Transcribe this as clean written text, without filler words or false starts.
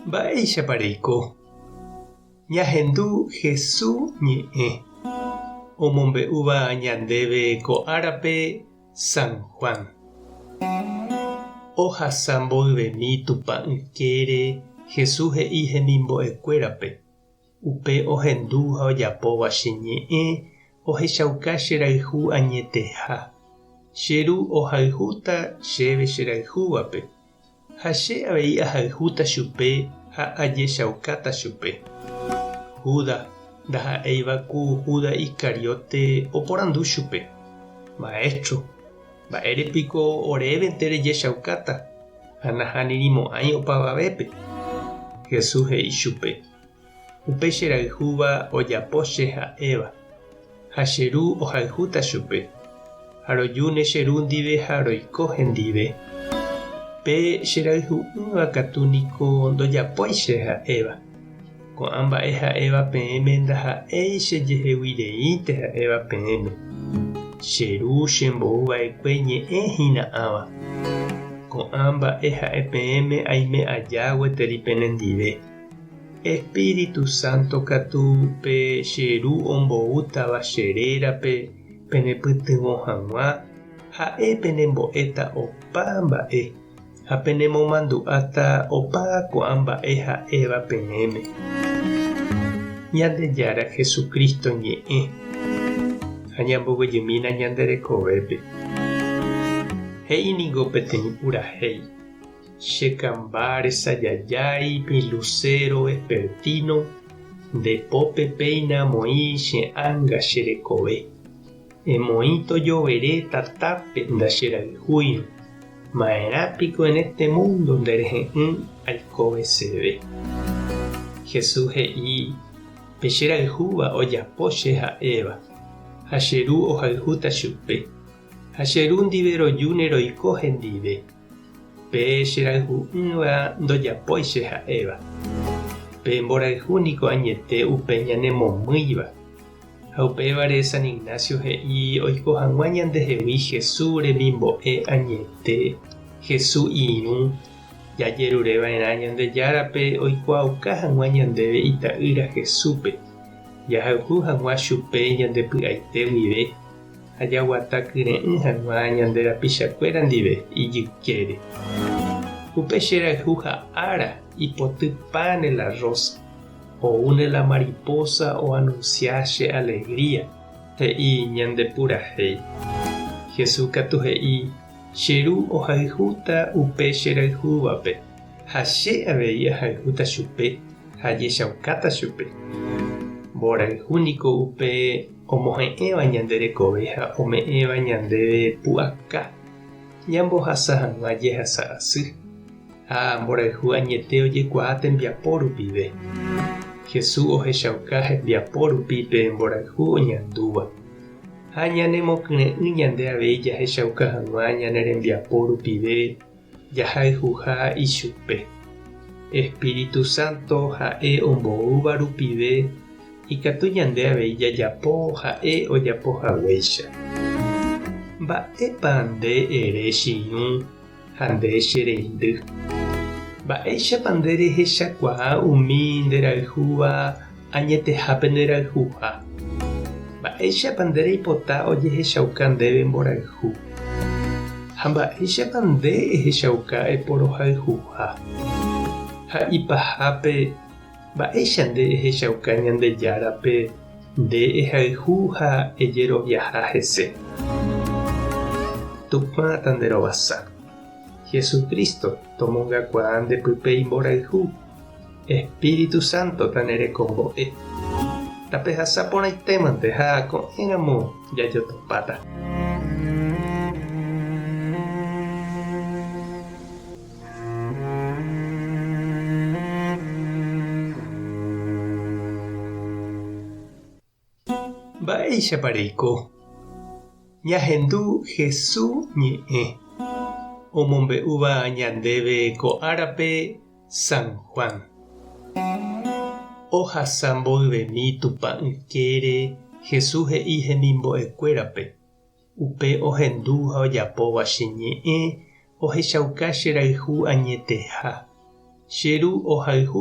Mba'éichapa reiko? Ñahendu Hesu ñe'ẽ, omombe'úva ñandéve ko árape San Juan. Ohasa mboyvemi Tupã ykére Hesu he'i hemimbo'ekuérape, Upe ohendu ha ojapóva che ñe'ẽ ohechauka che rayhu añeteha. Che Ru ohayhúta chéve che rayhúvape. Ha che avei ahayhúta chupe ha ajechaukáta chupe. Judas, ndaha'éiva ku Judas Iscariote oporandu chupe, Maestro, mba'ére piko orévente rejechaukáta ha nahanirimo'ãi opavavépe? Jesús he'i chupe, Upe che rayhúva ojapo che ha'éva, ha che Ru ohayhúta chupe, ha rojúne che Ru ndive ha roiko hendive. Pe che rayhu'ỹva katu niko ndojapói che ha'éva. Ko'ã mba'e ha'éva peẽme ndaha'éi che jehegui reínte ha'éva peẽme. Che Ru chembou va'ekue ñe'ẽ hína ãva. Ko'ã mba'e ha'e peẽme aime aja gueteri penendive. Espíritu Santo katu pe che Ru omboútava che rérape penepytyvõ hag̃ua, ha'e penembo'éta opa mba'e ha penemomandu'áta opa ko'ã mba'e ha'éva peẽme. Ñandejára Jesucristo ñe'ẽ ha ñamboguejymína ñande rekovépe. He'i ningo peteĩ purahéi. Che kamba resajajái mi lucero vespertino, nde pópe péina amoĩ che ánga che rekove. Emoĩ tojovere tatápe ndacherayhúirõ, ma'erã piko en este mundo nde rehe'ỹ aikoveseve. Jesús he'i, Pe che rayhúva ojapo che ha'éva, ha che Ru ohayhúta chupe, ha che Ru ndive rojúne roiko hendive. Pe che rayhu'ỹva ndojapói che ha'éva. Pe mborayhu niko añete upe ñanemomýiva. Ha upévare San Ignacio he'i oiko hag̃ua ñandehegui Hesu remimbo'e añete, Hesu irũ, jajerureva'erã Ñandejárape oikuaauka hag̃ua ñandéve Ita'ýra Hesúpe, jahayhu hag̃ua chupe ñande py'aite guive. Ha jaguata kyre'ỹ hag̃ua ñande rapichakuéra ndive ijykére. Upe che rayhu ha ára ipotypáne la rosa, oúne la mariposa oanunsia che alegría, he'i ñande purahéi. Jesús katu he'i, Che Ru ohayhúta upe che rayhúvape, ha che avei ahayhúta chupe ha ajechaukáta chupe. Mborayhu niko upe omohe'ẽva ñande rekove ha ome'ẽva ñandéve pu'aka ñambohasa hag̃ua jehasa asy, ha mborayhu añete ojekuaa tembiapo rupive. Jesús ohechauka hembiapo rupi pe mborayhu oñandúva, ha ñanemokyre'ỹ ñande avei jahechauka hag̃ua ñane rembiapo rupive jahayhuha ichupe. Espíritu Santo ha'e omboúva rupive ikatu ñande avei jajapo ha'e ojapo haguéicha. Mba'épa nde ere che irũ ha nde che reindy? Mba'éichapa nde rehechakuaa umi nderayhúva añetehápe nderayhuha? Mba'éichapa nde reipota ojehechauka ndéve mborayhu? Ha mba'éichapa nde ehechauka eporohayhuha? Ha ipahápe, mba'éicha nde ehechauka Ñandejárape nde ehayhu ha ejeroviaha hese? Tupã tanderovasa. Jesucristo tomongakuaa nde pype imborayhu. Espíritu Santo tanerekombo'e. Tapehasa porãitémante ha ko'ẽramo jajotopáta. Mba'éichapa reiko? Ñahendu Hesu ñe'ẽ, omombe'úva ñandéve ko árape San Juan. Ohasa mboyvemi Tupã ykére Hesu he'i hemimbo'ekuérape, Upe ohendu ha ojapóva che ñe'ẽ ohechauka che rayhu añeteha. Che ru ohayhu.